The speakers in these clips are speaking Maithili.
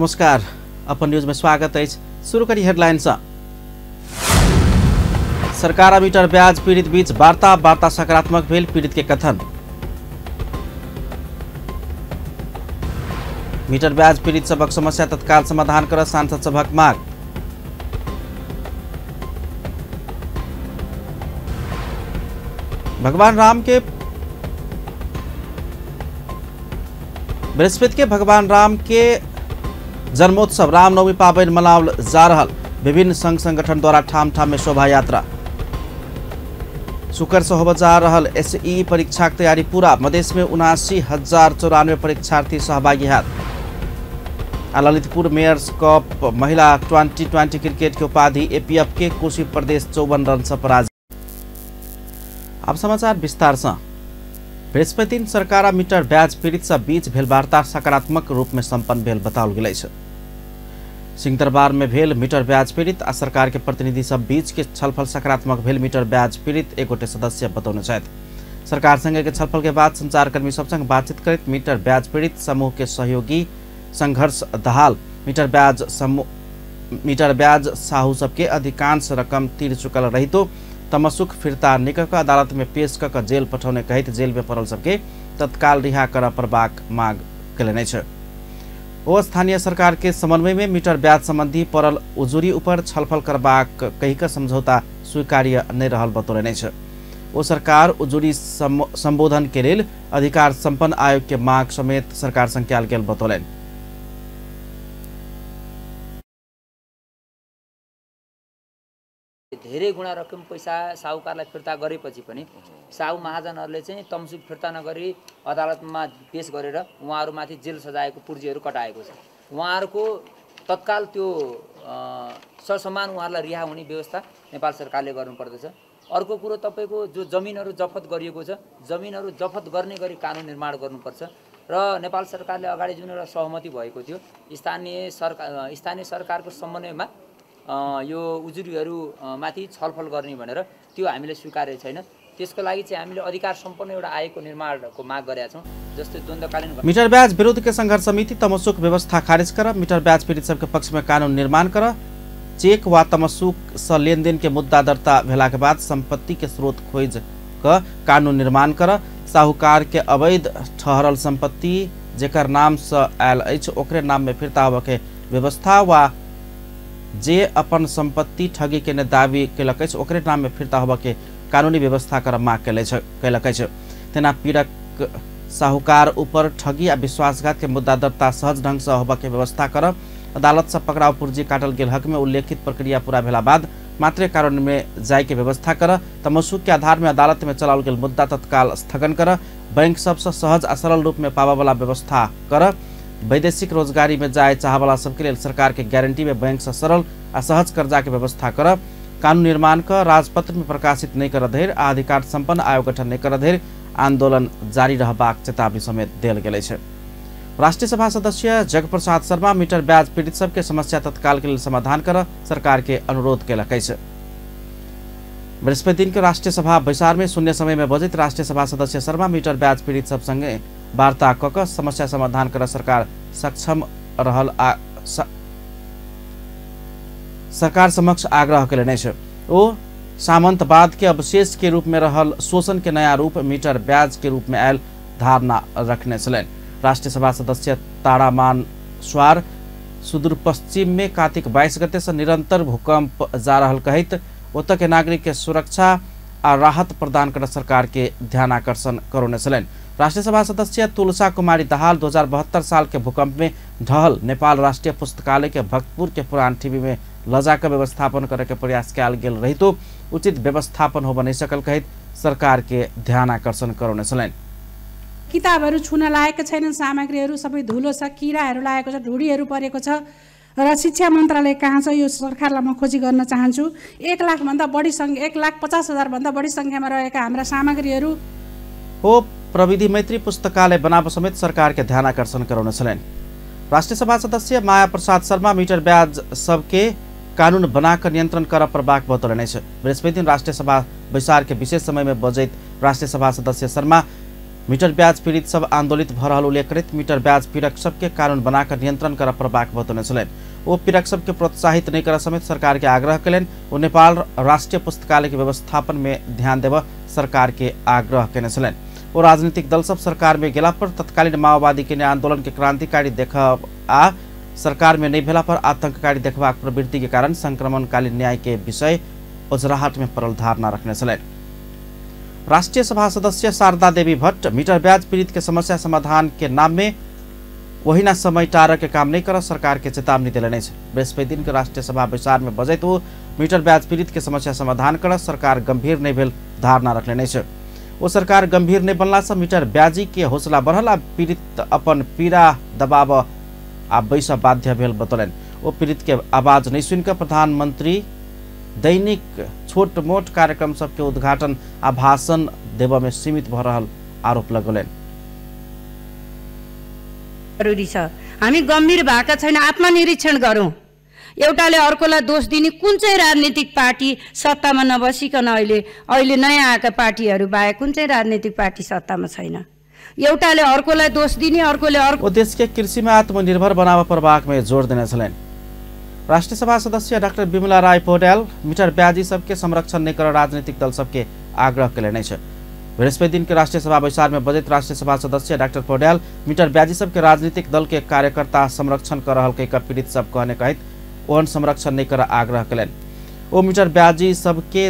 नमस्कार, अपन न्यूज में स्वागत है। शुरू करी हेडलाइन से। सरकार मीटर ब्याज पीड़ित बीच वार्ता, वार्ता सकारात्मक भेल पीड़ित के कथन। मीटर ब्याज पीड़ित सबक समस्या तत्काल समाधान कर सांसद सभक मांग। भगवान राम के बृहस्पति के भगवान राम के जन्मोत्सव रामनवमी पाबनि मनाओल जा रहा। विभिन्न संघ संगठन द्वारा ठाम ठाम में शोभा यात्रा। शुक्र से होबय जा रहा एसईई परीक्षा के तैयारी पूरा। मधेश में 79,094 परीक्षार्थी सहभागी हैत। आ ललितपुर मेयर्स कप महिला 2020 क्रिकेट के उपाधि एपीएफ के कोसी प्रदेश 54 रन से पराजित। अब समाचार विस्तार से। बृहस्पति दिन सरकार मीटर ब्याज पीड़ित सब बीच भेल वार्ता सकारात्मक रूप में संपन्न भेल बताओल गेल अछि। सिंहदरबार में भेल मीटर ब्याज पीड़ित आ सरकार के प्रतिनिधि सब बीच के छलफल सकारात्मक भेल मीटर ब्याज पीड़ित एक गोटे सदस्य बतौने छथि। सरकार संगे के छलफल के बाद संचारकर्मी सब संग बातचीत करैत मीटर ब्याज पीड़ित समूह के सहयोगी संघर्ष दहाल मीटर ब्याज साहू सबके अधिकांश रकम तिर चुकल रहितो तमसुक फिर्ता निकक अदालत में पेश क जेल पठौने कहैत जेल में पड़ल सबके तत्काल रिहा कर पड़बाक मांग कयलनि अछि। ओ स्थानीय सरकार के समन्वय में मीटर ब्याज संबंधी पड़ल उजुरी ऊपर छलफल करबाक कहि कऽ समझौता स्वीकार्य नहि रहल बतौलनि अछि। ओ सरकार उजुरी संबोधन के लेल अधिकार संपन्न आयोग के मांग समेत सरकार संग कयल गेल बतौलनि। धेरै गुणा रकम पैसा साहुकारलाई फिर्ता गरेपछि पनि साहु महाजनहरूले चाहिँ तमसुक फिर्ता नगरी अदालतमा पेश गरेर उहाँहरूमाथि जेल सजाएको पुर्जीहरू कटाएको छ। उहाँहरूको तत्काल त्यो ससम्मान उहाँहरूलाई रिहा हुने व्यवस्था नेपाल सरकारले गर्नुपर्दछ। अर्को कुरो तपाईँको जो जमिनहरू जफत गरिएको छ, जमिनहरू जफत गर्ने गरी कानुन निर्माण गर्नुपर्छ र नेपाल सरकारले अगाडि जुन एउटा सहमति भएको थियो स्थानीय सरकारको समन्वयमा यो उजुरीहरू माथि छलफल गर्ने भनेर त्यो हामीले स्वीकार्य छैन। त्यसको लागि चाहिँ हामीले अधिकार सम्पन्न एउटा आयोगको निर्माणको माग गरेका छौँ। जस्तै द्वन्द्वकालीन मीटर ब्याज विरुद्ध के संघर्ष समिति तमसुक व्यवस्था खारिज कर, मीटर ब्याज पीड़ित सबके पक्ष में कानून निर्माण कर, चेक वा तमसुक से लेनदेन के मुद्दा दर्ता भेला के बाद संपत्ति के स्रोत खोज क कानून निर्माण कर, साहूकार के अवैध ठहरल संपत्ति जेकर नाम से आयल अछि ओकरे नाम में फिर्ता होबय के व्यवस्था वा जे अपन संपत्ति ठगी के ने दावी केलक अछि ओकरे नाम में फिर्ता होबय के कानूनी व्यवस्था कर माग केलक अछि। तेना पीड़क साहूकार ऊपर ठगी आ विश्वासघात के मुद्दा दर्ता सहज ढंग से होबय के व्यवस्था कर, अदालत से पकड़ाव पुर्जी काटल गेल हक में उल्लेखित प्रक्रिया पूरा भेला बाद मात्रे कानून में जाय के व्यवस्था कर, तमसुक के आधार में अदालत में चलाओल गेल मुद्दा तत्काल स्थगन कर, बैंक सबसे सहज आ सरल रूप में पाबय वाला व्यवस्था कर, वैदेशिक रोजगारी में जाए चाहवाला सबके लेल सरकार के गारंटी में बैंक से सरल आ सहज कर्जा के व्यवस्था कर, कानून निर्माण कर राजपत्र में प्रकाशित नहीं कर धरि आ अधिकार संपन्न आयोग गठन नहीं कर धरि आंदोलन जारी रहबाक चेतावनी समेत देल गेल अछि। राष्ट्रीय सभा सदस्य जगप्रसाद शर्मा मीटर ब्याज पीड़ित सबके समस्या तत्काल के लेल समाधान कर सरकार के अनुरोध केलक अछि। बृहस्पति दिन के राष्ट्रीय सभा बैसार में शून्य समय में बजैत राष्ट्रीय सभा सदस्य शर्मा मीटर ब्याज पीड़ित सब संगे वार्ता क क समस्या समाधान कर सरकार सक्षम रहल आ सरकार समक्ष आग्रह कयलनि अछि। ओ सामंतवाद के अवशेष के रूप में रहल शोषण के नया रूप मीटर ब्याज के रूप में आयल धारणा रखने छलनि। राष्ट्रीय सभा सदस्य तारामान स्वार सुदूर पश्चिम में कार्तिक 22 गते से निरंतर भूकंप जा रहल कहैत ओतऽ के नागरिक के सुरक्षा आ राहत प्रदान कर सरकार के ध्यान आकर्षण करौने छलनि। राष्ट्रीय सभा सदस्य तुलसा कुमारी दाहाल 2072 साल के भूकंप में ढहल नेपाल राष्ट्रीय पुस्तकालय के भक्तपुर के पुरान टीवी में लजाकर व्यवस्थापन करे के प्रयास कयल गेल रहितो उचित व्यवस्थापन होबय नहीं सकल कहैत सरकार के ध्यान आकर्षण करौने छलनि। किताबहरू छुन लायक छैनन्, सामग्रीहरू सबै धुलो छ, किराहरू लागेको छ, ढुँडीहरू परेको छ र शिक्षा मन्त्रालय कहाँ छ यो सरकारलाई म खोजी गर्न चाहन्छु। 1 लाखभन्दा बढी 1,50,000 भन्दा बढी सङ्ख्यामा रहेका हाम्रा सामग्रीहरू हो प्रविधि मैत्री पुस्तकालय बनाव समेत सरकार के ध्यान आकर्षण करौने छलनि। राष्ट्रीय सभा सदस्य माया प्रसाद शर्मा मीटर ब्याज सबके कानून बनाकर नियंत्रण कर पड़बाक बतौलनि अछि। बृहस्पति दिन राष्ट्रीय सभा बैसार के विशेष समय में बजैत राष्ट्रीय सभा सदस्य शर्मा मीटर ब्याज पीड़ित सब आंदोलित भ रहल उल्लेख करैत मीटर ब्याज पीड़क सबके कानून बनाकर नियंत्रण कर पड़बाक बतौने छलनि। ओ पीड़क सबके प्रोत्साहित नहीं कर समेत सरकार के आग्रह कयलनि। ओ नेपाल राष्ट्रीय पुस्तकालय के व्यवस्थापन में ध्यान देव सरकार के आग्रह कयने छलनि। ओ राजनीतिक दल सब सरकार में गेला पर तत्कालीन माओवादी के आंदोलन के क्रांतिकारी देखब आ सरकार में नहीं भेला पर आतंककारी देखबाक प्रवृत्ति के कारण संक्रमणकालीन न्याय के विषय ओझराहट में पड़ल धारणा रखने छलनि। राष्ट्रीय सभा सदस्य शारदा देवी भट्ट मीटर ब्याज पीड़ित के समस्या समाधान के नाम में ओहिना समय टार के काम नहीं कर सरकार के चेतावनी देलनि अछि। बृहस्पति दिन के राष्ट्रीय सभा बैसार में बजैत ओ मीटर ब्याज पीड़ित के समस्या समाधान कर सरकार गंभीर नहीं भेल धारणा रखलनि अछि। ओ सरकार गंभीर नहीं बनला से मीटर ब्याजी के हौसला बढ़ल आ पीड़ित अपन पीड़ा दबाव आ बैस बाध्य भेल बतौलनि। ओ पीड़ित के आवाज नहीं सुनिकऽ प्रधानमंत्री दैनिक छोट मोट कार्यक्रम सबके उद्घाटन आ भाषण देव में सीमित भ रहल आरोप लगौलनि। जरुरी छ हामी गम्भीर भएका छैन, आत्मनिरीक्षण गरौँ। एउटाले अर्कोलाई दोष दिने कुन चाहिँ राजनीतिक पार्टी सत्तामा नबसिकन अहिले अहिले नयाँ आएका पार्टीहरू बाहेक कुन चाहिँ राजनीतिक पार्टी सत्तामा छैन। एउटाले अर्कोलाई दोष दिने, अर्कोले अर्को। ओ देश के कृषि में आत्मनिर्भर बनाव पड़बाक में जोर देने छलनि। राष्ट्रीय सभा सदस्य डाक्टर विमला राय पौड्याल मीटर ब्याजी सबके संरक्षण नहीं कर राजनीतिक दल सबके आग्रह कयलनि अछि। बृहस्पति दिन के राष्ट्रीय सभा बैसार में बजैत राष्ट्रीय सभा सदस्य डाक्टर पौड्याल मीटर ब्याजी सबके राजनीतिक दल के कार्यकर्ता संरक्षण कर रहल कहि पीड़ित सब कहने कहैत ओहन संरक्षण नहीं कर आग्रह कयलनि। ओ मीटर ब्याजी सबके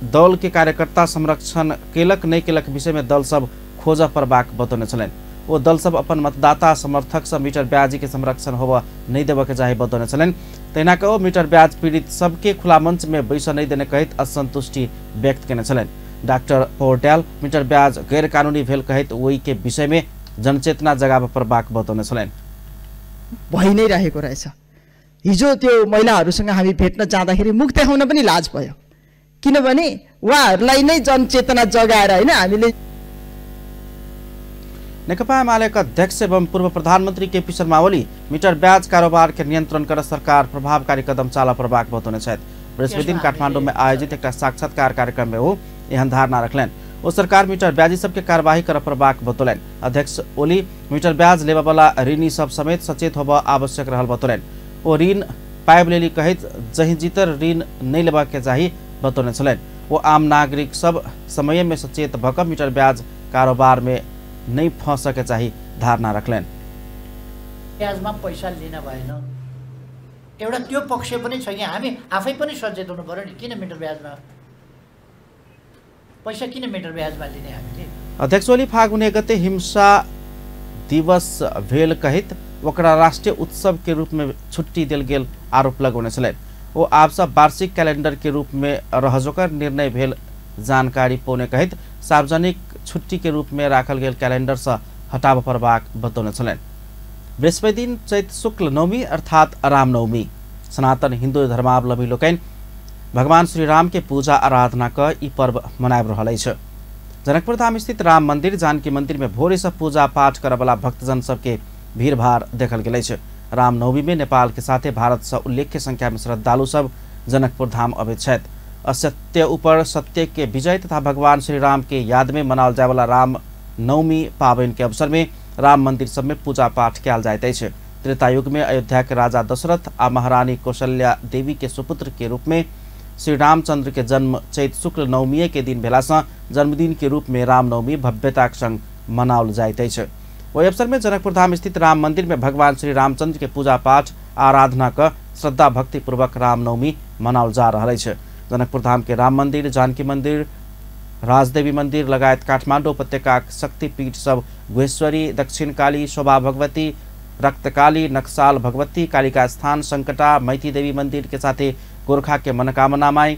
दल के कार्यकर्ता संरक्षण केलक नहीं केलक विषय में दल सब खोज पड़बाक बतौने छलनि। ओ दल सब अपन मतदाता समर्थक सब मीटर ब्याजी के संरक्षण होबऽ नहीं देबऽ के चाही बतौने छलनि। तहिना कऽ ओ मीटर ब्याज पीड़ित सबके खुला मंच में बैसऽ नहीं देने कहैत असंतुष्टि व्यक्त केने छलनि। डाक्टर पौड्याल मीटर ब्याज गैर कानूनी भेल कहैत ओहि के विषय में जनचेतना जगाबऽ पड़बाक बतौने छलनि। भइ नै रहेको रहेछ। हिजो त्यो महिलाहरूसँग हामी भेट्न जाँदाखेरि मुख देखाउन पनि लाज भयो, किनभने उहाँहरूलाई नै जनचेतना जगाएर हैन हामीले। नेकपा एमाले का अध्यक्ष एवं पूर्व प्रधानमंत्री केपी शर्मा ओली मीटर ब्याज कारोबार के नियंत्रण कर सरकार प्रभावकारी कदम चालऽ पड़बाक बतौने छथि। बृहस्पति दिन काठमांडू में आयोजित एक साक्षात्कार कार्यक्रम में ओ एहन धारणा रखलनि। ओ सरकार मीटर ब्याजी सबके कार्यवाही कर पड़बाक बतौलनि। अध्यक्ष ओली मीटर ब्याज लेबऽवला ऋणी सब समेत सचेत होबऽ आवश्यक रहल बतौलनि। ओ ऋण पाबि लेली कहैत जहीं जितर ऋण नहीं लेबाक चाही बतौने छलनि। ओ आम नागरिक सब समय में सचेत भऽ कऽ मीटर ब्याज कारोबार में नहीं फंस के चाही धारणा रखलनि। ब्याजमा पैसा लिन भएन, एउटा त्यो पक्ष पनि छ कि हामी आफै पनि सचेत हुनु पर्यो नि। किन मिटर ब्याजमा पैसा, किन मिटर ब्याजमा लिने हामीले? अध्यक्ष ओली फागुन 1 गते हिंसा दिवस भेल कहैत ओकरा राष्ट्रीय उत्सव के रूप में छुट्टी देल गेल आरोप लगौने छलनि। ओ आब सब वार्षिक कैलेंडर के रूप में रहजोकर निर्णय भेल जानकारी पौने कहैत सार्वजनिक छुट्टी के रूप में राखल गेल कैलेंडर से हटाबऽ पड़बाक बतौने छलनि। बृहस्पति दिन चैत शुक्ल नवमी अर्थात रामनवमी सनातन हिन्दू धर्मावलम्बी लोकनि भगवान श्री राम के पूजा आराधना कऽ ई पर्व मनाबि रहल अछि। जनकपुर धाम स्थित राम मंदिर जानकी मंदिर में भोरे से पूजा पाठ करऽवला भक्तजन सबके भीड़भाड़ देखल गेल अछि। रामनवमी में नेपाल के साथे भारत से उल्लेख्य संख्या में श्रद्धालु सब जनकपुर धाम अबैत छथि। असत्य ऊपर सत्य के विजय तथा भगवान श्री राम के याद में मनाओल जायवला राम नवमी पाबनि के अवसर में राम मंदिर सब में पूजा पाठ कयल जाइत अछि। त्रेतायुग में अयोध्या के राजा दशरथ आ महारानी कौशल्या देवी के सुपुत्र के रूप में श्री रामचंद्र के जन्म चैत शुक्ल नवमी के दिन भेला से जन्मदिन के रूप में रामनवमी भव्यता के संग मनाओल जाइत अछि। ओहि अवसर में जनकपुर धाम स्थित राम मंदिर में भगवान श्री रामचंद्र के पूजा पाठ आराधना क श्रद्धा भक्ति पूर्वक रामनवमी मनाओल जा रहल अछि। जनकपुर धाम के राम मंदिर, जानकी मंदिर, राजदेवी मंदिर लगायत काठमाडौँ उपत्यका शक्तिपीठ सब गुहेश्वरी, दक्षिण काली, शोभा भगवती, रक्तकाली, नक्साल भगवती, कालिका स्थान, संकटा, मैती देवी मंदिर के साथे गोरखा के मनोकामना माई,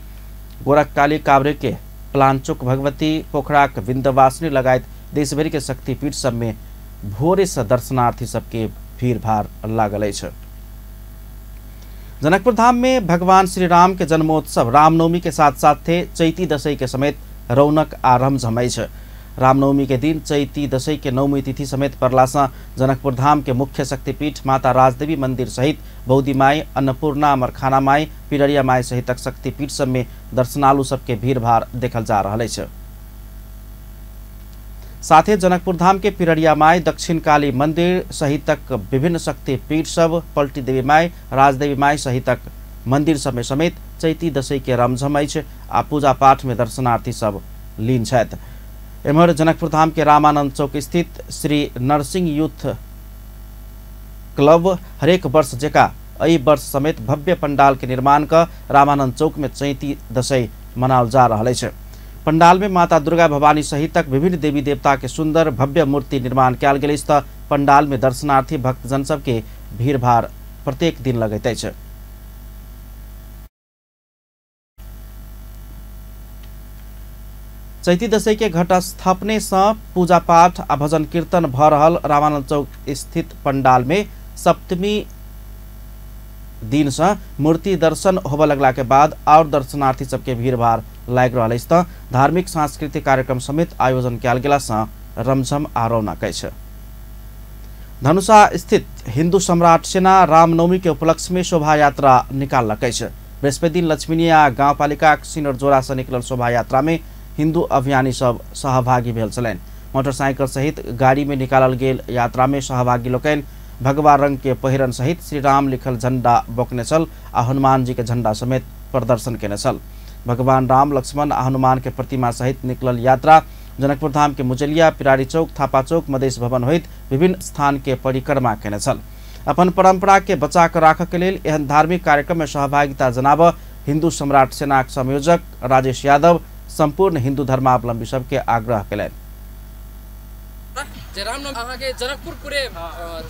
गोरखकाली, काभ्रे के प्लानचुक भगवती, पोखराक विंध्यवासिनी लगायत देशभरि के शक्तिपीठ सब में भोरे से दर्शनार्थी सबके भीड़भाड़ लागल अछि। जनकपुर धाम में भगवान श्री राम के जन्मोत्सव रामनवमी के साथ साथ थे चैती दशई के समेत रौनक आ रमझम अछि। रामनवमी के दिन चैती दशई के नवमी तिथि समेत पड़ला से जनकपुर धाम के मुख्य शक्तिपीठ माता राजदेवी मंदिर सहित बौदी माई, अन्नपूर्णा, मरखाना माई, पिररिया माई सहितक शक्तिपीठ सब में दर्शनालु सबके भीड़भाड़ देखल जा रहल अछि। साथे जनकपुर धाम के पिररिया माई, दक्षिण काली मंदिर सहितक विभिन्न शक्ति पीठ सब, पल्टी देवी माई, राजदेवी माई सहितक मंदिर सब में समेत चैती दशैं के रमझम अछि आ पूजा पाठ में दर्शनार्थी सब लीन छथि। एम्हर जनकपुर धाम के रामानंद चौक स्थित श्री नरसिंह यूथ क्लब हरेक वर्ष जका एहि वर्ष समेत भव्य पंडाल के निर्माण क रामानंद चौक में चैती दशैं मनाओल जा रहल अछि। पंडाल में माता दुर्गा भवानी सहितक विभिन्न देवी देवता के सुंदर भव्य मूर्ति निर्माण कयल गेल अछि त पंडाल में दर्शनार्थी भक्तजन सबके भीड़भाड़ प्रत्येक दिन लगैत अछि। चैती दशैं के घट स्थापने से पूजा पाठ आ भजन कीर्तन भ रहल रामानंद चौक स्थित पंडाल में सप्तमी दिन से मूर्ति दर्शन होबय लगला के बाद और दर्शनार्थी सबके भीड़भाड़ लागि रहल अछि त धार्मिक सांस्कृतिक कार्यक्रम समेत आयोजन कयल गेला से रमझम आ रौनक अछि। धनुषा स्थित हिंदू सम्राट सेना रामनवमी के उपलक्ष्य में शोभा यात्रा निकाललक अछि। बृहस्पति दिन लक्ष्मीनिया गाउँपालिका सिनरजोड़ा से निकलल शोभा यात्रा में हिंदू अभियानी सब सहभागी भेल छलनि। मोटरसाइकिल सहित गाड़ी में निकालल गेल यात्रा में सहभागी लोकनि भगवा रंग के पहिरन सहित श्री राम लिखल झंडा बोकने छल आ हनुमान जी के झंडा समेत प्रदर्शन केने छल। भगवान राम, लक्ष्मण आ हनुमान के प्रतिमा सहित निकलल यात्रा जनकपुर धाम के मुजलिया, पिरारी चौक, थापा चौक, मधेश भवन होइत विभिन्न स्थान के परिक्रमा केने छल। अपन परंपरा के बचा कर राखऽ के लेल एहन धार्मिक कार्यक्रम में सहभागिता जनाब हिंदू सम्राट सेनाक संयोजक राजेश यादव संपूर्ण हिंदू धर्मावलंबी सबके आग्रह केलनि। जे रामनवमी अहाँके जनकपुर पूरे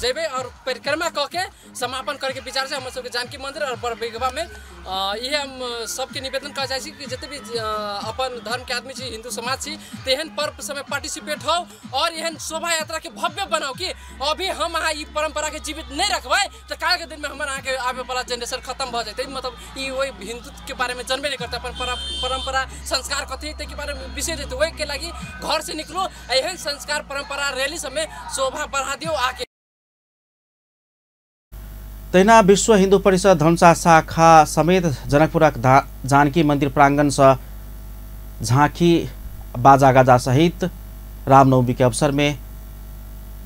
जेबै और परिक्रमा कऽ के समापन करके विचार छै हमर सबके जानकी मंदिर और बरबीघवा में। इहे हम सबके निवेदन कर चाहै छी कि जते भी अपन धर्म के आदमी छी, हिंदू समाज छी, तेहन पर्व समय पार्टिसिपेट हो और एहन शोभा यात्रा के भव्य बनाओ कि अभी हम अहाँ ई परंपरा के जीवित नहीं रखबै तऽ काल्हि के दिन में हमर अहाँके आबे वाला जेनरेशन खत्म भऽ जेतै। मतलब ई ओहि हिंदुत्व के बारे में जानबे नहीं करतै, अपन परंपरा संस्कार कथी ताहिके बारे में बिसरि जेतै। ओहिके लागि घर से निकलू, एहन संस्कार परंपरा रैली सब में शोभा बढ़ा दियौ आके। तहिना विश्व हिंदू परिषद धनुषा शाखा समेत जनकपुरक जानकी मंदिर प्रांगण से झांकी बाजा गाजा सहित रामनवमी के अवसर में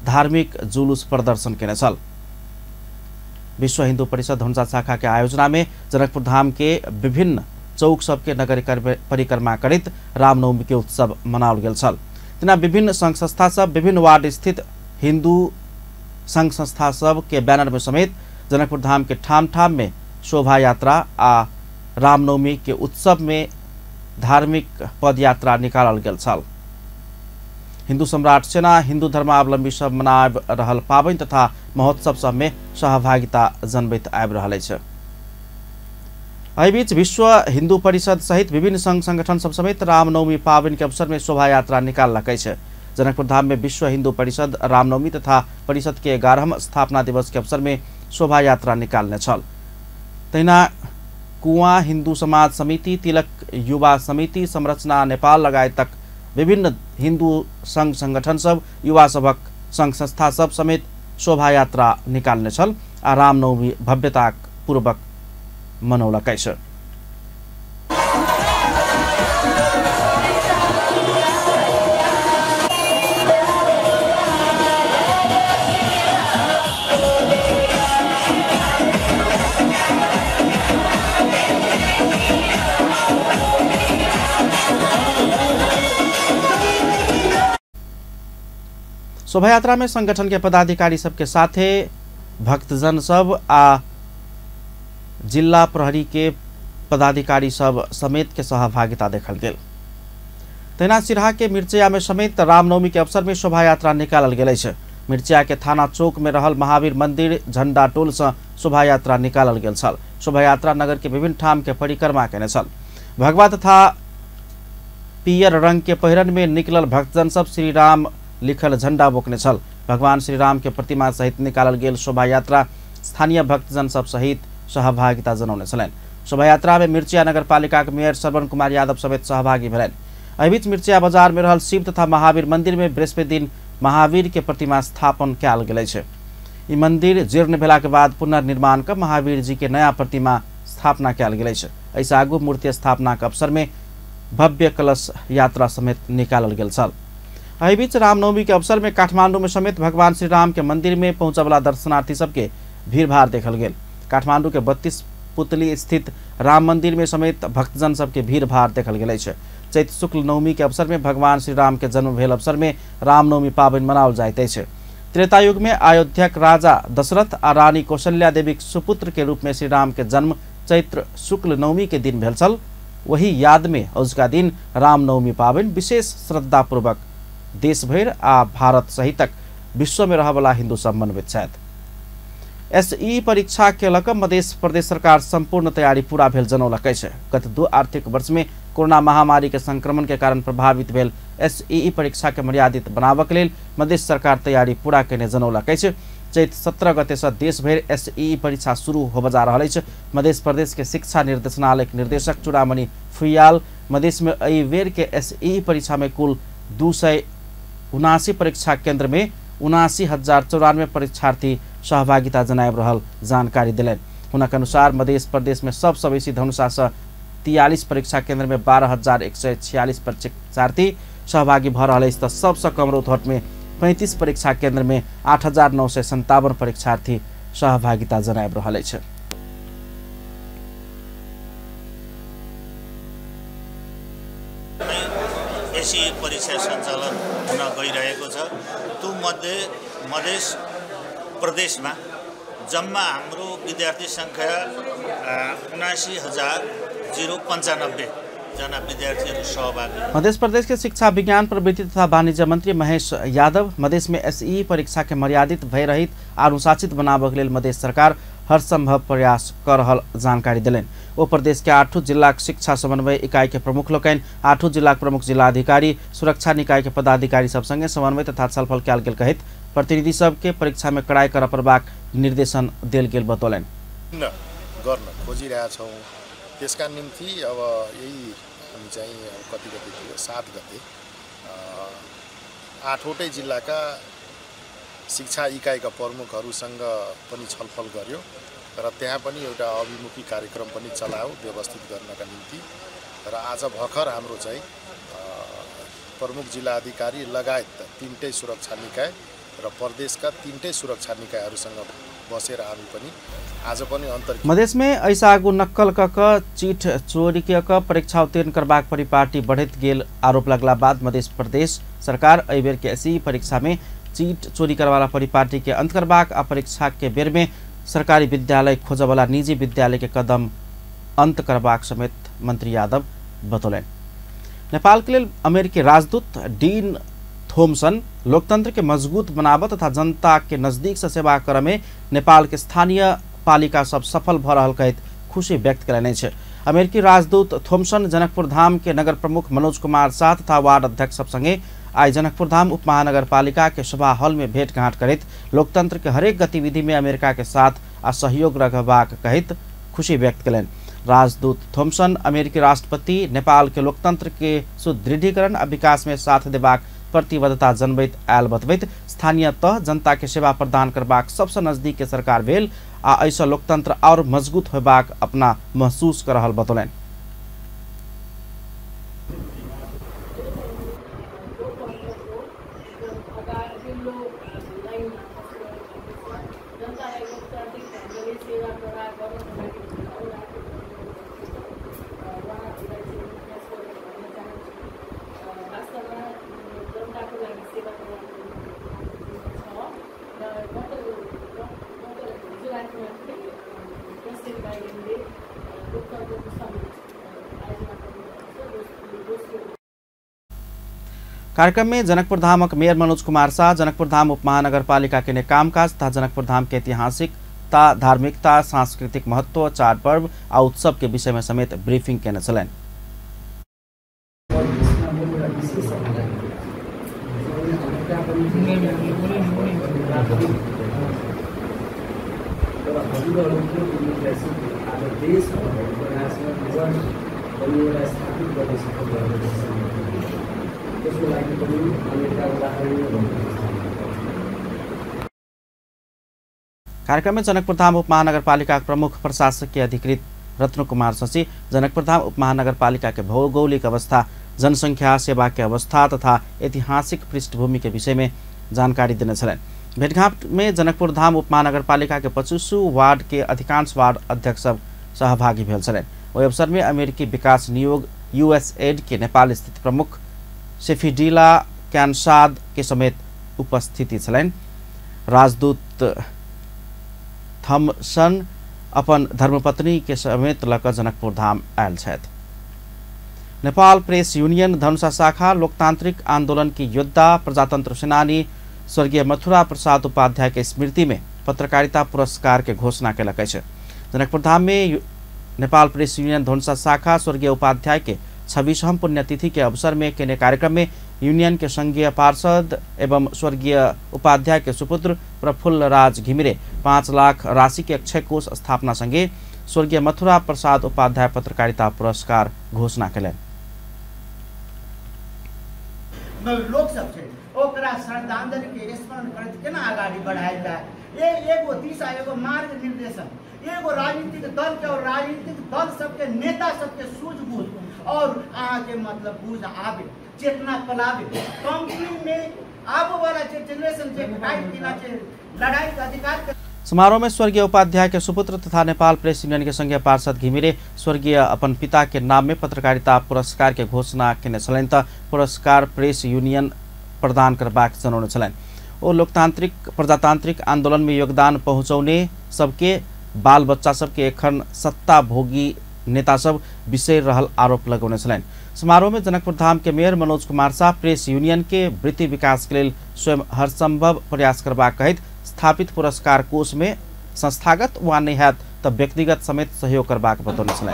धार्मिक जुलूस प्रदर्शन केने छल। विश्व हिंदू परिषद धनुषा शाखा के आयोजना में जनकपुर धाम के विभिन्न चौक सबके नगर परिक्रमा करैत रामनवमी के उत्सव मनाओल गेल छल। तेना विभिन्न संघ संस्था सब विभिन्न वार्ड स्थित हिंदू संघ संस्था सब के बैनर में समेत जनकपुर धाम के ठाम ठाम में शोभा यात्रा आ रामनवमी के उत्सव में धार्मिक पदयात्रा निकालल गेल छल। हिंदू सम्राट सेना हिंदू धर्मावलंबी सब मनाबि रहल पाबनि तथा महोत्सव सब में सहभागिता जनबैत आबि रहल अछि। एहि बीच विश्व हिंदू परिषद सहित विभिन्न संघ संगठन सब समेत रामनवमी पाबनि के अवसर में शोभा यात्रा निकाललक अछि। जनकपुर धाम में विश्व हिंदू परिषद रामनवमी तथा परिषद के 11वां स्थापना दिवस के अवसर में शोभा यात्रा निकालने छल। तहिना कुआं हिंदू समाज समिति, तिलक युवा समिति, संरचना नेपाल लगायतक विभिन्न हिंदू संघ संगठन सब, युवा सभक संघ संस्था सब समेत शोभा यात्रा निकालने छल आ रामनवमी भव्यता पूर्वक मनौलक अछि। शोभा यात्रा में संगठन के पदाधिकारी सबके साथे भक्तजन सब आ जिला प्रहरी के पदाधिकारी सब समेत के सहभागिता देखल गेल। तहिना सिरहा के मिर्चिया में समेत रामनवमी के अवसर में शोभा यात्रा निकालल गेल अछि। मिर्चिया के थाना चौक में रहल महावीर मंदिर झंडा टोल से शोभा यात्रा निकालल गेल छल। शोभा यात्रा नगर के विभिन्न ठाम के परिक्रमा केने छल। भगवा तथा पियर रंग के पहिरन में निकलल भक्तजन सब श्री राम लिखल झंडा बोकने छल। भगवान श्री राम के प्रतिमा सहित निकालल गेल शोभा यात्रा स्थानीय भक्तजन सब सहित सहभागिता जनौने छलनि। शोभा यात्रा में मिर्चिया नगरपालिका के मेयर श्रवण कुमार यादव समेत सहभागी भेलनि। एहि बीच मिर्चिया बाजार में रहल शिव तथा महावीर मंदिर में बृहस्पति दिन महावीर के प्रतिमा स्थापन कयल गेल अछि। ई मंदिर जीर्ण भेला के बाद पुनर्निर्माण क महावीर जी के नया प्रतिमा स्थापना कयल गेल अछि। एहिसँ आगू मूर्ति स्थापना के अवसर में भव्य कलश यात्रा समेत निकालल गेल छल। एहि बीच रामनवमी के अवसर में काठमांडू में समेत भगवान श्री राम के मंदिर में पहुंचवला दर्शनार्थी सबके भीड़भाड़ देखल गेल। काठमांडू के 32 पुतली स्थित राम मंदिर में समेत भक्तजन सबके भीड़भाड़ देखल गेल अछि। चैत शुक्ल नवमी के अवसर में भगवान श्री राम के जन्म भेल अवसर में रामनवमी पाबनि मनाओल जाइत अछि। त्रेतायुग में अयोध्याक राजा दशरथ आ रानी कौशल्या देवीक सुपुत्र के रूप में श्री राम के जन्म चैत्र शुक्ल नवमी के दिन भेल छल। वही याद में अजुका दिन रामनवमी पाबनि विशेष श्रद्धापूर्वक देशभरि आ भारत सहितक विश्व में रहवला हिंदू सब मनबैत छथि। एसई परीक्षा के लऽ कऽ मध्य प्रदेश सरकार संपूर्ण तैयारी पूरा भेल जनौलक अछि। गत 2 आर्थिक वर्ष में कोरोना महामारी के संक्रमण के कारण प्रभावित भेल एसईई परीक्षा के मर्यादित बनाबक लेल मध्य सरकार तैयारी पूरा केने जनौलक अछि। चैत 17 गते से देशभरि एसईई परीक्षा शुरू होबय जा रहल अछि। मध्य प्रदेश के शिक्षा निर्देशनालय के निर्देशक चूड़ामणि फुयाल मधेश में एहि बेर के एसईई परीक्षा में कुल 279 परीक्षा केंद्र में 79,094 परीक्षार्थी सहभागिता जनाबि रहल जानकारी देलनि। हुनक अनुसार मध्य प्रदेश में सबसँ बेसी धनुषा से 43 परीक्षा केंद्र में 12,146 परीक्षार्थी सहभागी भऽ रहल अछि तऽ सबसँ कम रौतहट में 35 परीक्षा केंद्र में 8,957 परीक्षार्थी सहभागिता जनाबि रहल अछि। एसईई परीक्षा सञ्चालन हुन गइरहेको छ। त्यो मध्ये मधेस प्रदेशमा जम्मा हाम्रो विद्यार्थी संख्या 79,095 जना विद्यार्थीहरू सहभागी। मध्य प्रदेश के शिक्षा विज्ञान प्रवृत्ति तथा वाणिज्य मंत्री महेश यादव मधेश में एसईई परीक्षा के मर्यादित भयरहित अनुशासित बनाबक लेल मधेश सरकार हर संभव प्रयास कर रहल जानकारी देलनि। ओ प्रदेश के 8 जिलाक शिक्षा समन्वय इकाई के प्रमुख लोकनि, 8 जिलाक प्रमुख जिलाधिकारी, सुरक्षा निकाय के पदाधिकारी सब संगे समन्वय तथा छलफल कयल गेल कहैत प्रतिनिधि सबके परीक्षा में कड़ाई करऽ पड़बाक निर्देशन देल गेल बतौलनि। गर्न खोजिरहेछौँ, त्यसका निम्ति अब यही हामी चाहिँ कति गते थियो 7 गते 8वटै जिल्लाका शिक्षा इकाइका प्रमुखहरूसँग पनि छलफल गर्यो र त्यहाँ पनि एउटा अभिमुखी कार्यक्रम पनि चलायो व्यवस्थित गर्नका निम्ति। र आज भर्खर हाम्रो चाहिँ प्रमुख जिल्लाधिकारी लगायत 3 सुरक्षा निकाय र प्रदेशका 3 सुरक्षा निकायहरूसँग बसेर हामी पनि आज पनि अन्तर मधेश में ऐसा आगू नक्कल क चीट चोरी क परीक्षा उत्तीर्ण करबाक परिपाटी बढ़ैत गेल आरोप लगला बाद मध्य प्रदेश सरकार एहि बेर के एसईई परीक्षा में चीट चोरी करवाला परिपाटी के अंत करबाक आ परीक्षा के बेर में सरकारी विद्यालय खोजवाला निजी विद्यालय के कदम अंत करबाक समेत मंत्री यादव बतौलनि। नेपाल के लेल अमेरिकी राजदूत डीन थॉमसन लोकतंत्र के मजबूत बनाबऽ तथा जनता के नजदीक से सेवा करऽ में नेपाल के स्थानीय पालिका सब सफल भऽ रहल कहैत खुशी व्यक्त कयलनि अछि। अमेरिकी राजदूत थॉमसन जनकपुर धाम के नगर प्रमुख मनोज कुमार शाह तथा वार्ड अध्यक्ष सब संगे आई जनकपुर धाम उप महानगरपालिका के सभा हॉल में भेंटघाट करैत लोकतंत्र के हरेक गतिविधि में अमेरिका के साथ आ सहयोग रखबाक कहैत खुशी व्यक्त कयलनि। राजदूत थॉमसन अमेरिकी राष्ट्रपति नेपाल के लोकतंत्र के सुदृढ़ीकरण आ विकास में साथ देबाक प्रतिबद्धता जनबैत आयल बतबैत स्थानीय तह जनता के सेवा प्रदान करबाक सबसँ नजदीक के सरकार भेल आ एहिसँ लोकतंत्र और मजबूत होबाक अपना महसूस कर रहल बतौलनि। कार्यक्रम में जनकपुर धामक मेयर मनोज कुमार शाह, जनकपुर धाम उप महानगरपालिका के कामकाज तथा जनकपुर धाम के ऐतिहासिकता, धार्मिकता, सांस्कृतिक महत्व, चाड पर्व आ उत्सव के विषय में समेत ब्रीफिंग केने छलनि। कार्यक्रम में जनकपुर धाम उप महानगरपालिका प्रमुख प्रशासकीय अधिकृत रत्न कुमार शशि जनकपुर धाम उप महानगरपालिका के भौगोलिक अवस्था, जनसंख्या, सेवा के अवस्था तथा ऐतिहासिक पृष्ठभूमि के विषय में जानकारी देने छलनि। भेटघाट में जनकपुर धाम उपमहानगरपालिका के 25 वार्ड के अधिकांश वार्ड अध्यक्ष सब सहभागी भेल छलनि। ओहि अवसर में अमेरिकी विकास नियोग यूएसएड के नेपाल स्थित प्रमुख सेफिडिला क्यानसाद के समेत उपस्थिति छलनि। राजदूत थॉमसन अपन धर्मपत्नी के समेत लऽ कऽ जनकपुर धाम आयल छथि। नेपाल प्रेस यूनियन धनुषा शाखा लोकतांत्रिक आंदोलन की योद्धा प्रजातंत्र सेनानी स्वर्गीय मथुरा प्रसाद उपाध्याय के स्मृति में पत्रकारिता पुरस्कार के घोषणा केलक अछि। जनकपुर धाम में नेपाल प्रेस यूनियन धनुषा शाखा स्वर्गीय उपाध्याय के 26वां पुण्यतिथि के अवसर में केने कार्यक्रम में यूनियन के संघीय पार्षद एवं स्वर्गीय उपाध्याय के सुपुत्र प्रफुल्ल राज घिमिरे 5 लाख राशि के अक्षय कोष स्थापना संगे स्वर्गीय मथुरा प्रसाद उपाध्याय पत्रकारिता पुरस्कार घोषणा केलनि। लोक सब छै ओकरा श्रद्धांजलि के स्मरण करैत केना अगाडि बढ़ायल जाय, एगो दिशा, एगो मार्ग निर्देशन, एगो राजनीतिक दल के और राजनीतिक दल सबके नेता सबके सूझबूझ और अहाँके मतलब बुझ आबे, चेतना पलावे, कंपनी में आबे वाला जे जनरेशन जे फाइट केना छै, लड़ाई के अधिकार। समारोह में स्वर्गीय उपाध्याय के सुपुत्र तथा नेपाल प्रेस यूनियन के संघीय पार्षद घिमिरे स्वर्गीय अपन पिता के नाम में पत्रकारिता पुरस्कार के घोषणा केने छलनि त पुरस्कार प्रेस यूनियन प्रदान करबाक जनौने छलनि। ओ लोकतांत्रिक प्रजातांत्रिक आंदोलन में योगदान पहुँचौने सबके बाल बच्चा सबके एखन सत्ता भोगी नेता सब बिसरि रहल आरोप लगौने छलनि। समारोह में जनकपुर धाम के mayor Manoj Kumar Shah press union के वृत्ति विकास के लेल स्वयं हरसंभव प्रयास करबाक कहैत स्थापित पुरस्कार कोष में संस्थागत वा नहि हैत त व्यक्तिगत समेत सहयोग करबाक बतौने छलनि।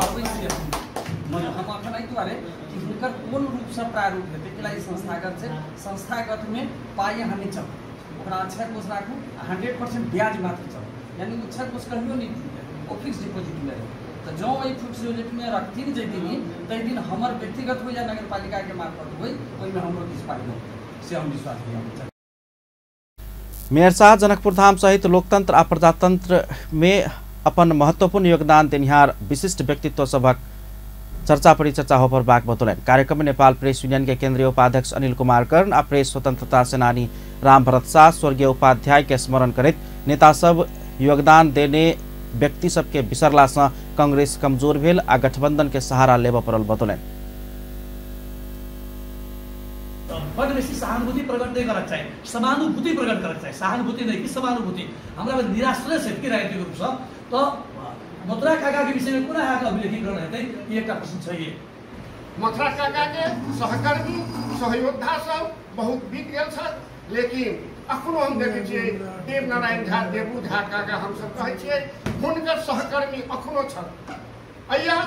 कोन रूपसँ प्रारूप हेतै कि ई संस्थागत छै, संस्थागत में पाइ अहाँ नहि चलू, ओकरा अक्षय कोष राखू, 100% ब्याज मात्र चलू, यानी अक्षय कोष कहियो नहि टूटे, ओ फिक्स डिपोजिटमे रहै। तऽ जँ एहि फिक्स डिपोजिटमे रखथिन जाहि दिन ताहि दिन हमर व्यक्तिगत हो या नगरपालिकाके मार्फत होइ, ओहिमे हमरो किछु पाइ नहि, से हम विश्वास दियाबै चाहै। मेयर साह जनकपुर धाम सहित लोकतंत्र आ प्रजातंत्र में अपन महत्वपूर्ण योगदान देनिहार विशिष्ट व्यक्तित्व सभक चर्चा परिचर्चा हो पड़बाक बतौलनि। कार्यक्रम में नेपाल प्रेस यूनियन के केंद्रीय उपाध्यक्ष अनिल कुमार कर्ण आ प्रेस स्वतंत्रता सेनानी राम भरत शाह स्वर्गीय उपाध्याय के स्मरण करैत नेता सब योगदान देने व्यक्ति सबके बिसरला से कांग्रेस कमजोर भेल आ गठबंधन के सहारा लेबऽ पड़ल बतौलनि। बड बेसी सहानुभूति प्रकट नहीं करक चाही, समानुभूति प्रकट करक चाही, सहानुभूति नहीं कि समानुभूति। हमरा निराश्रय छै कि राजनीतिक रूपसँ तऽ मथुरा काका के विषय में कोना अहाँके अभिलेखीकरण हेतै, ई एकटा प्रश्न छै। मथुरा काका के सहकर्मी सहयोद्धा सब बहुत बीत गेल छथि, लेकिन अखनो हम देखै छियै देवनारायण झा, देवू झा काका हमसब कहै छियै, हुनकर सहकर्मी अखनो छथि। अइया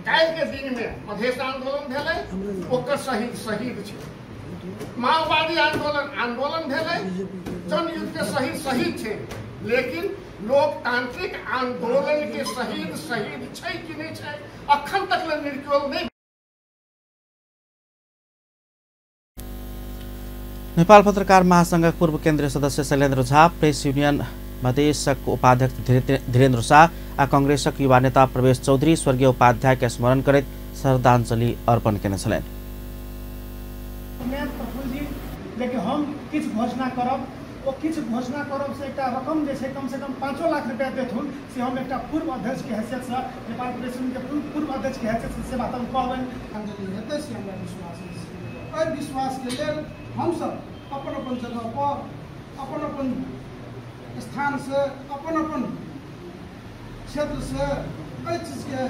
काल्हि के दिन में मधेश आंदोलन भेलै, ओकर शहीद शहीद छै। माओवादी आंदोलन आंदोलन भेलै, जनयुद्ध के शहीद शहीद छै, लेकिन लोकतांत्रिक आंदोलन के शहीद शहीद छै कि नहीं छै अखन तक ले निर्क्योल नहीं। नेपाल पत्रकार महासंघक पूर्व केन्द्रीय सदस्य शैलेन्द्र झा, प्रेस यूनियन मधेशक उपाध्यक्ष धीरेन्द्र शाह आ कांग्रेसक युवा नेता प्रवेश चौधरी स्वर्गीय उपाध्याय के स्मरण करैत श्रद्धांजलि अर्पण केने छलनि। लेकिन हम किछु घोषणा करब, ओ किछु घोषणा करब से एकटा रकम जे छै कम से कम 5 लाख रुपया देथुन, से हम एकटा पूर्व अध्यक्ष के हैसियत से, नेपाल प्रेस यूनियन के पूर्व अध्यक्ष के हैसियत से बात हम कहबनि। अंजलि हेतै से हमरा विश्वास अछि। एहि विश्वास के लेल हमसब अपन अपन जगह पर, अपन अपन स्थान से, अपन अपन क्षेत्र से एहि चीज के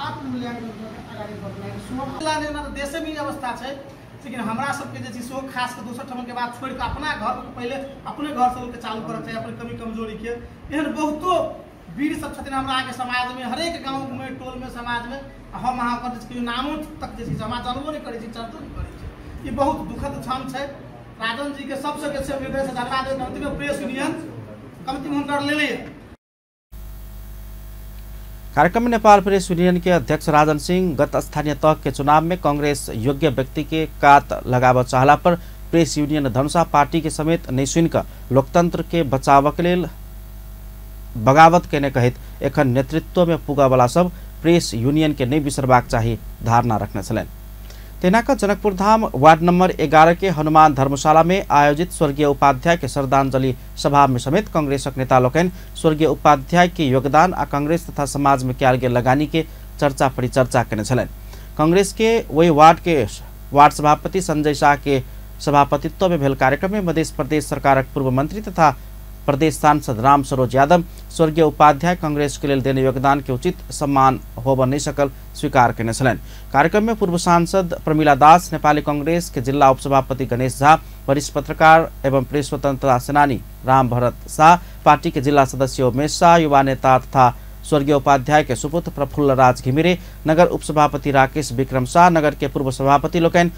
आत्ममूल्यांकन करके अगाडि बढ़नाइ। देशे में अवस्था छै, लेकिन हमरा सबके जे छै सेहो खास कऽ दोसर ठामके बात छोड़ि कऽ अपना घर पहिले अपने घरसँ लोकके चालू करऽ चाही, अपन कमी कमजोरीके। एहन बहुतो वीर सब छथिन हमरा अहाँके समाजमे, हरेक गाँवमे, टोलमे, समाजमे। हम अहाँ ओकर जे नामो तक जे छै हमरा जानबो नहि करै छी, चर्चो नहि करै छी। ई बहुत दुखद क्षण छै। राजन जीके सबसँ बेसी हृदयसँ धन्यवाद। कम्तीमे प्रेस यूनियन कम्तीमे हुनकर लेले। कार्यक्रम में नेपाल प्रेस यूनियन के अध्यक्ष राजन सिंह गत स्थानीय तह के चुनाव में कांग्रेस योग्य व्यक्ति के कात लगाबऽ चाहला पर प्रेस यूनियन धनुषा पार्टी के समेत नहीं सुनिकऽ लोकतंत्र के बचाव के लेल बगावत केने कहैत एखन नेतृत्व में पुगऽ वाला सब प्रेस यूनियन के नहीं बिसरबाक चाही धारणा रखने छलनि। तेना क जनकपुरधाम वार्ड नंबर 11 के हनुमान धर्मशाला में आयोजित स्वर्गीय उपाध्याय के श्रद्धांजलि सभा में समेत कांग्रेसक नेता लोकनि स्वर्गीय उपाध्याय के योगदान आ कांग्रेस तथा समाज में कयल गेल लगानी के चर्चा परिचर्चा केने छलनि। कांग्रेस के वही वार्ड के वार्ड सभापति संजय शाह के सभापतित्व में भेल कार्यक्रम में मध्य प्रदेश सरकारक पूर्व मंत्री तथा प्रदेश सांसद राम सरोज यादव स्वर्गीय उपाध्याय कांग्रेस के लेल देने योगदान के उचित सम्मान होब नहीं सकल स्वीकार केने छलनि। कार्यक्रम में पूर्व सांसद प्रमिला दास, नेपाली कांग्रेस के जिला उपसभापति गणेश झा, वरिष्ठ पत्रकार एवं प्रेस स्वतंत्रता सेनानी राम भरत शाह, पार्टी के जिला सदस्य उमेश शाह, युवा नेता तथा स्वर्गीय उपाध्याय के सुपुत्र प्रफुल्ल राज घिमिरे, नगर उपसभापति राकेश विक्रम शाह, नगर के पूर्व सभापति लोकनि,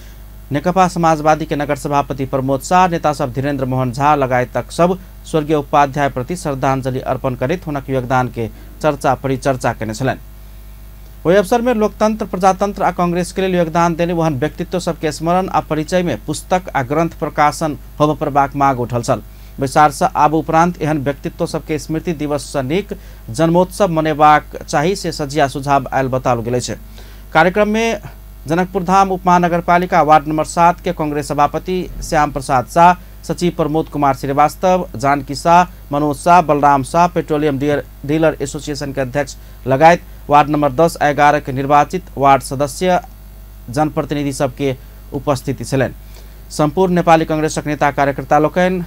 नेकपा समाजवादी के नगर सभापति प्रमोद शाह, नेता सब धीरेन्द्र मोहन झा लगायतक सब स्वर्गीय उपाध्याय प्रति श्रद्धांजलि अर्पण करैत हुनक योगदान के चर्चा परिचर्चा केने छलनि। ओहि अवसर में लोकतंत्र, प्रजातंत्र आ कांग्रेस के लेल योगदान देने वहन व्यक्तित्व सबके स्मरण आ परिचय में पुस्तक आ ग्रंथ प्रकाशन होबय पड़बाक मांग उठल छल। बैसार से आब उपरांत एहन व्यक्तित्व सबके स्मृति दिवस से नीक जन्मोत्सव मनेबाक चाही से सजिया सुझाव आयल बताओल गेल अछि। कार्यक्रम में जनकपुरधाम उपमहानगरपालिका वार्ड नंबर 7 के कांग्रेस सभापति श्याम प्रसाद शाह, सचिव Pramod Kumar Shrivastava, Janki Shah, Manoj Shah, Balram Shah, petroleum dealer association के अध्यक्ष लगायत वार्ड नंबर 10 आ 11 के निर्वाचित वार्ड सदस्य जनप्रतिनिधि सबके उपस्थिति छलनि। संपूर्ण नेपाली कांग्रेसक नेता कार्यकर्ता लोकनि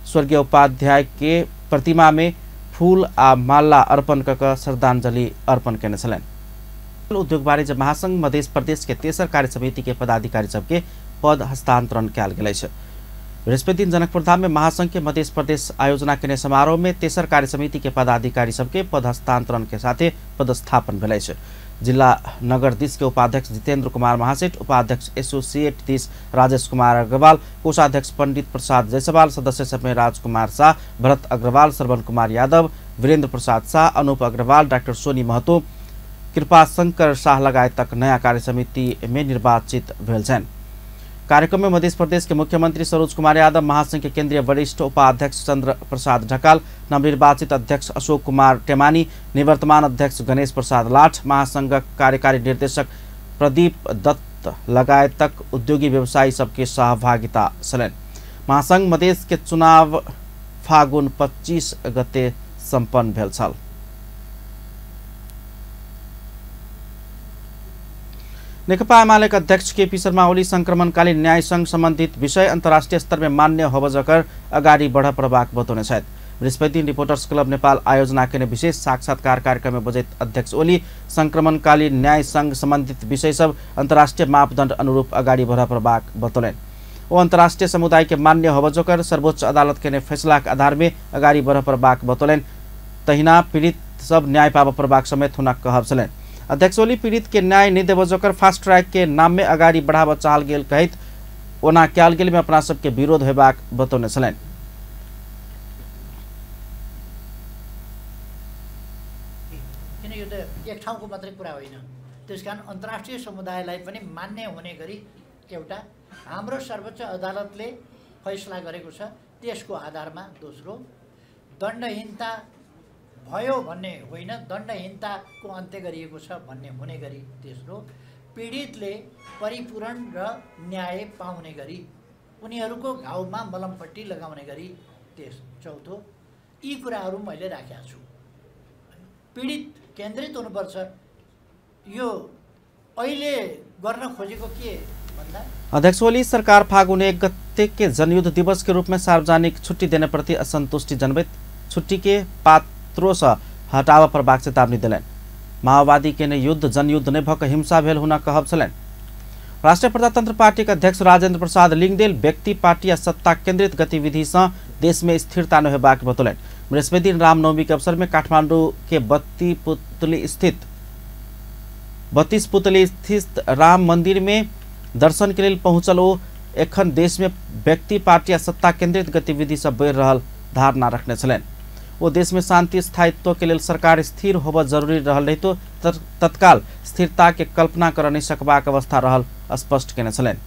स्वर्गीय उपाध्याय के प्रतिमा में फूल आ माला अर्पण कऽ श्रद्धांजलि अर्पण केने छलनि। उद्योग वाणिज्य महासंघ मध्य प्रदेश के तेसर कार्य समिति के पदाधिकारी सबके पद हस्तांतरण कयल गेल अछि। बृहस्पति दिन जनकपुरधाम में महासंघ के मध्य प्रदेश आयोजना केने समारोह में तेसर कार्य समिति के पदाधिकारी सबके पद हस्तांतरण के साथे पदस्थापन भेल अछि। जिला नगर दिस के उपाध्यक्ष जितेंद्र कुमार महासेठ, उपाध्यक्ष एसोसिएट दिस राजेश कुमार अग्रवाल, कोषाध्यक्ष पंडित प्रसाद जायसवाल, सदस्य सब में राजकुमार शाह, भरत अग्रवाल, श्रवण कुमार यादव, वीरेंद्र प्रसाद शाह, अनूप अग्रवाल, डॉक्टर सोनी महतो, कृपा शंकर शाह लगायतक नया कार्य समिति में निर्वाचित भेल छनि। कार्यक्रम में मध्य प्रदेश के मुख्यमंत्री सरोज कुमार यादव, महासंघ के केंद्रीय वरिष्ठ उपाध्यक्ष चंद्र प्रसाद ढकाल, नवनिर्वाचित अध्यक्ष अशोक कुमार टेमानी, निवर्तमान अध्यक्ष गणेश प्रसाद लाठ, महासंघक कार्यकारी निर्देशक प्रदीप दत्त लगायतक उद्योगी व्यवसायी सबके सहभागिता छलनि। महासंघ मधेश के चुनाव फागुन 25 गते सम्पन्न भेल छल। नेकपा एमाले के अध्यक्ष केपी शर्मा ओली संक्रमणकालीन न्याय संघ संबंधित विषय अंतर्राष्ट्रीय स्तर में मान्य होब जकर अगाडि बढ़ पड़बाक बतौने छथि। बृहस्पति दिन रिपोर्टर्स क्लब नेपाल आयोजना केने विशेष साक्षात्कार कार्यक्रम में बजैत अध्यक्ष ओली संक्रमणकालीन न्याय संघ संबंधित विषय सब अंतर्राष्ट्रीय मापदंड अनुरूप अगाडि बढ़ पड़बाक बतौलनि। ओ अंतर्राष्ट्रीय समुदाय के मान्य होब जकर सर्वोच्च अदालत केने फैसलाक आधार में अगाडि बढ़ पड़बाक बतौलनि। तहिना पीड़ित सब न्याय पाब पड़बाक समेत हुनक कहब छलनि। अध्यक्ष ओली पीड़ित के न्याय नहीं देव जोकर फास्ट ट्रैक के नाम में अगाडि बढ़ाबऽ चाहल गेल कहैत ओना कयल गेल में अपना सबके विरोध होबाक बतौने छलनि। किन यो त एक ठाउँको मात्रै कुरा होइन, त्यसकारण अन्तर्राष्ट्रिय समुदायलाई पनि मान्य हुने गरी एउटा हाम्रो सर्वोच्च अदालतले फैसला गरेको छ, त्यसको आधारमा दोस्रो दण्डहीनता भयो भन्ने होइन, दण्डहीनताको अन्त्य गरिएको छ भन्ने हुने गरी तेस्रो पीडितले परिपूरण र न्याय पाउने गरी उनीहरूको घाउमा मलमपट्टि लगाउने गरी चौथो यी कुराहरू मैले राखेको छु। पीडित केन्द्रित हुनुपर्छ। यो अहिले गर्न खोजेको के भन्दा अध्यक्ष ओली सरकार फागुन 1 गते के जनयुद्ध दिवस के रूप में सार्वजनिक छुट्टी देने प्रति असंतुष्टि जनबैत छुट्टी के पात्रों हटाव पड़बाक चेतावनी देलनि। माओवादी के युद्ध जनयुद्ध नहि भऽ हिंसा भेल हुनक कहब छलनि। राष्ट्रीय प्रजातंत्र पार्टी के अध्यक्ष राजेंद्र प्रसाद लिंगदेल व्यक्ति, पार्टी आ सत्ता केंद्रित गतिविधि से देश में स्थिरता न होबाक बतौलनि। बृहस्पति दिन रामनवमी के अवसर में काठमांडू के 32 पुतली स्थित राम मंदिर में दर्शन के लिए पहुंचल ओ एखन देश में व्यक्ति, पार्टी आ सत्ता केंद्रित गतिविधि सब बढ़ि रहल धारणा रखने छलनि। ओ देश में शांति स्थायित्व के लिए सरकार स्थिर होब जरूरी रहल रहितो तत्काल स्थिरता के कल्पना कर नहीं सकबाक अवस्था रहल स्पष्ट केने छलनि।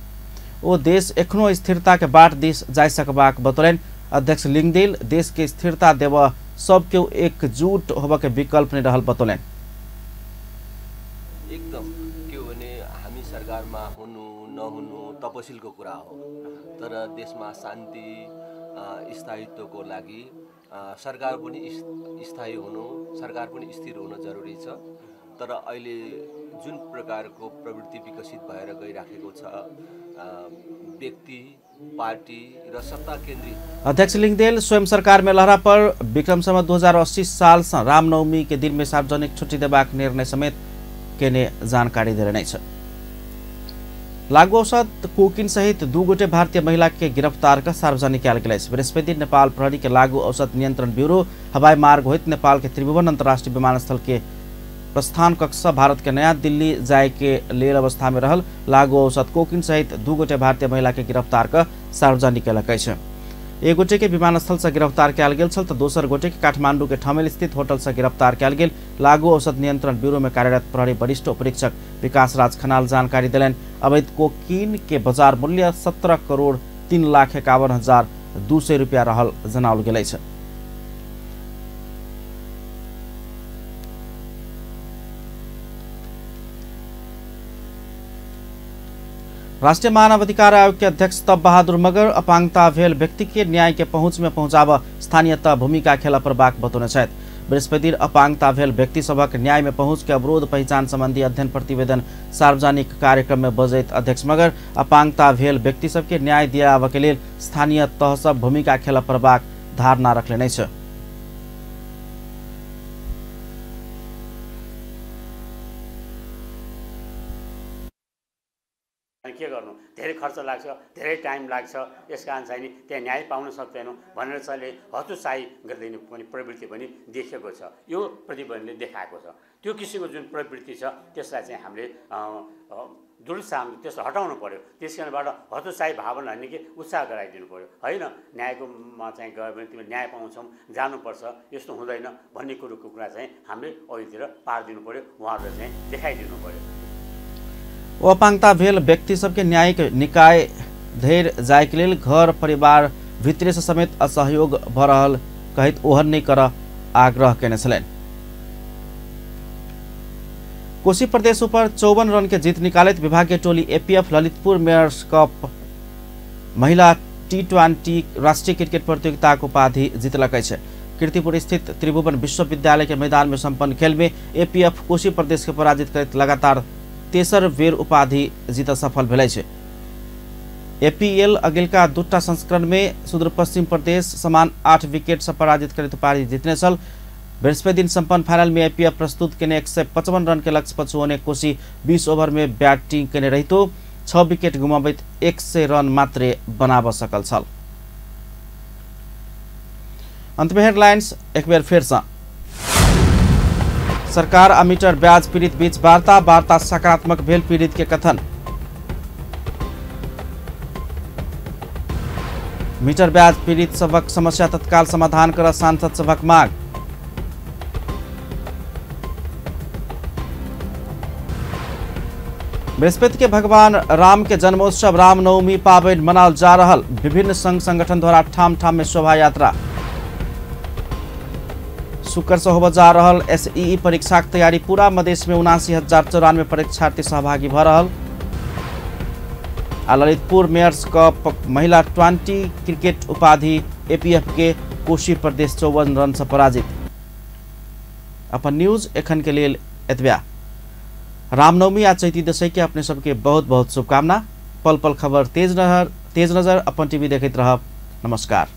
ओ देश एखनो स्थिरता के बाट दिस जा सकबाक बतौलनि। अध्यक्ष लिंगदेल देश के स्थिरता देव सब केओ एकजुट होब के विकल्प नहीं रहल बतौलनि। एकदम के भने हामी सरकारमा हुनु नहुनु तपसिलको कुरा हो, तर देशमा शान्ति स्थायित्वको लागि सरकार पनि स्थायी हुनु, सरकार पनि स्थिर हुन जरुरी छ। तर अहिले जुन प्रकारको प्रवृत्ति विकसित भएर गइराखेको छ, व्यक्ति, पार्टी र सत्ता केन्द्रित। अध्यक्ष लिंगदेल स्वयं सरकार में लहरा पर विक्रम संवत 2080 साल से रामनवमी के दिन में सार्वजनिक छुट्टी देबाक निर्णय समेत केने जानकारी देने छ। लागू औषध कोकिन सहित 2 गोटे भारतीय महिला के गिरफ्तार कर सार्वजनिक कयल गेल अछि। बृहस्पति नेपाल प्रहरी के लागू औषध नियंत्रण ब्यूरो हवाई मार्ग होइत नेपाल के त्रिभुवन अंतर्राष्ट्रीय विमानस्थल के प्रस्थान कक्ष से भारत के नया दिल्ली जाय के लेल अवस्था में रहल लागू औषध कोकिन सहित 2 गोटे भारतीय महिला के गिरफ्तार कर सार्वजनिक कयलक अछि। एक गोटे के विमानस्थल से गिरफ्तार कयल गेल छल तऽ दोसर गोटे के काठमांडू के ठमेल स्थित होटल से गिरफ्तार कयल गेल। लागू औषध नियंत्रण ब्यूरो में कार्यरत प्रहरी वरिष्ठ उपरीक्षक विकास राज खनाल जानकारी देलनि। अवैध कोकीन के बाजार मूल्य 17,03,51,200 रुपया रहल जनाओल गेल अछि। राष्ट्रीय मानवाधिकार आयोग के अध्यक्ष तब बहादुर मगर अपांगता भेल व्यक्ति के न्याय के पहुंच में पहुंचाब स्थानीय तह भूमिका खेल पड़बाक बतौने छथि। बृहस्पति अपांगता भेल व्यक्ति सभक न्याय में पहुंच के अवरोध पहचान संबंधी अध्ययन प्रतिवेदन सार्वजनिक कार्यक्रम में बजैत अध्यक्ष मगर अपांगता भेल व्यक्ति सबके न्याय दियाबऽ के लेल स्थानीय तह सब भूमिका खेल पड़बाक धारणा रखलेने अछि। के गर्नु, धेरै खर्च लाग्छ, धेरै टाइम लाग्छ, यस कारण चाहिँ नि त्यहाँ न्याय पाउन सक्दैनौँ भनेर चाहिँ हतोत्साही गरिदिने पनि प्रवृत्ति पनि देखिएको छ। यो प्रतिबन्धले देखाएको छ। त्यो किसिमको जुन प्रवृत्ति छ त्यसलाई चाहिँ हामीले दुरुत्साह त्यसलाई हटाउनु पर्यो। त्यस कारणबाट हतोत्साही भावना होइन कि उत्साह गराइदिनु पर्यो। होइन, न्यायकोमा चाहिँ गयो भने तिमीले न्याय पाउँछौँ, जानुपर्छ, यस्तो हुँदैन भन्ने कुरोको कुरा चाहिँ हामीले अघितिर पारिदिनु पर्यो, उहाँहरूलाई चाहिँ देखाइदिनु पर्यो। ओ अपांगता भेल व्यक्ति सबके न्यायिक निकाय धरि जाय के लेल घर परिवार भितरे से समेत असहयोग भ रहल कहैत ओहन नहि कर आग्रह केने छलनि। कोसी प्रदेश ऊपर 54 रन के जीत निकालैत विभागीय टोली एपीएफ ललितपुर मेयर्स कप महिला T20 राष्ट्रीय क्रिकेट प्रतियोगिता के उपाधि जीतलक अछि। कीर्तिपुर स्थित त्रिभुवन विश्वविद्यालय के मैदान में संपन्न खेल में एपीएफ कोसी प्रदेश के पराजित करैत लगातार तेसर बेर उपाधि जीत सफल भेल अछि। एपीएल अगिलका दूटा संस्करण में सुदूर पश्चिम प्रदेश समान 8 विकेट से पराजित करैत उपाधि जीतने छल। बृहस्पति दिन संपन्न फाइनल में एपीएफ प्रस्तुत केने 155 रन के लक्ष्य पछुओने कोसी 20 ओवर में बैटिंग केने रहितो 6 विकेट गुमाबैत 100 रन मात्रे बनाब सकल छल। अंत में हेडलाइंस एक बेर फेर से। सरकार आ मीटर ब्याज पीड़ित बीच वार्ता, वार्ता सकारात्मक भेल पीड़ित के कथन। मीटर ब्याज पीड़ित सबक समस्या तत्काल समाधान कर सांसद सबक मांग। बृहस्पति के भगवान राम के जन्मोत्सव रामनवमी पाबनि मनाओल जा रहल, विभिन्न संघ संगठन द्वारा ठाम ठाम में शोभा यात्रा। शुक्र से होबय जा रहल एसईई परीक्षा के तैयारी पूरा, मधेश में 79,094 परीक्षार्थी सहभागी भ रहल। आ ललितपुर मेयर्स कप महिला 20 क्रिकेट उपाधि एपीएफ के कोशी प्रदेश 54 रन से पराजित। अपन न्यूज एखन के लेल एतबा। रामनवमी आ चैती दशैं के अपने सबके बहुत बहुत शुभकामना। पल पल खबर तेज नजर अपन टीवी देखैत रहब। नमस्कार।